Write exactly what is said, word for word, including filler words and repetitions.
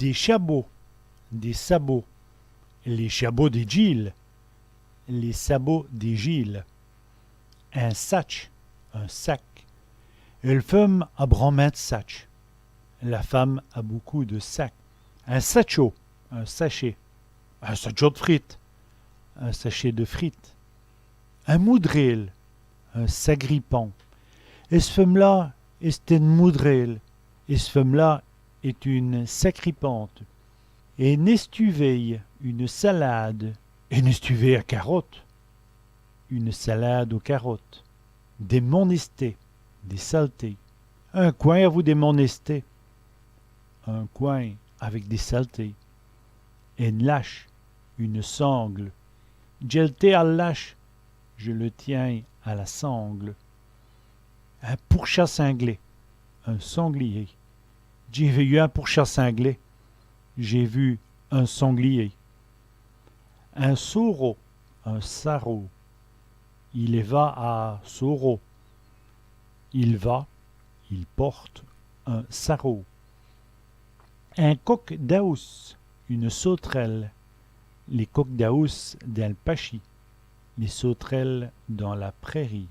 Dès chabots, des sabots. Lès chabots dès djîles, les sabots des Gilles. In satch, un sac. Èl feume a branmint d' satchs. La femme a beaucoup de sacs. In satchot, un sachet. In satchot d' frites, un sachet de frites. In moudrêle, un sacripant. Ès' feume-là èst ène moudrêle. Ès' feume-là est une sacripante. Ène èstuvéye, une salade. Ène èstuvéye à carotes, une salade aux carottes. Dès monèstés, des saletés. In cwin avou dès monèstés, un coin avec des saletés. Ène lache, une sangle. Dji l' té al lache, je le tiens à la sangle. In pourcha singlé, un sanglier. Dj'é vèyu in pourcha singlé, j'ai vu un sanglier. In sôrau, un sarrau. Il èva à Sôrau. Il va, il porte, un sarrau. In coq d'awousse, une sauterelle. Lès coqs d'awousse dins l' pachis, les sauterelles dans la prairie.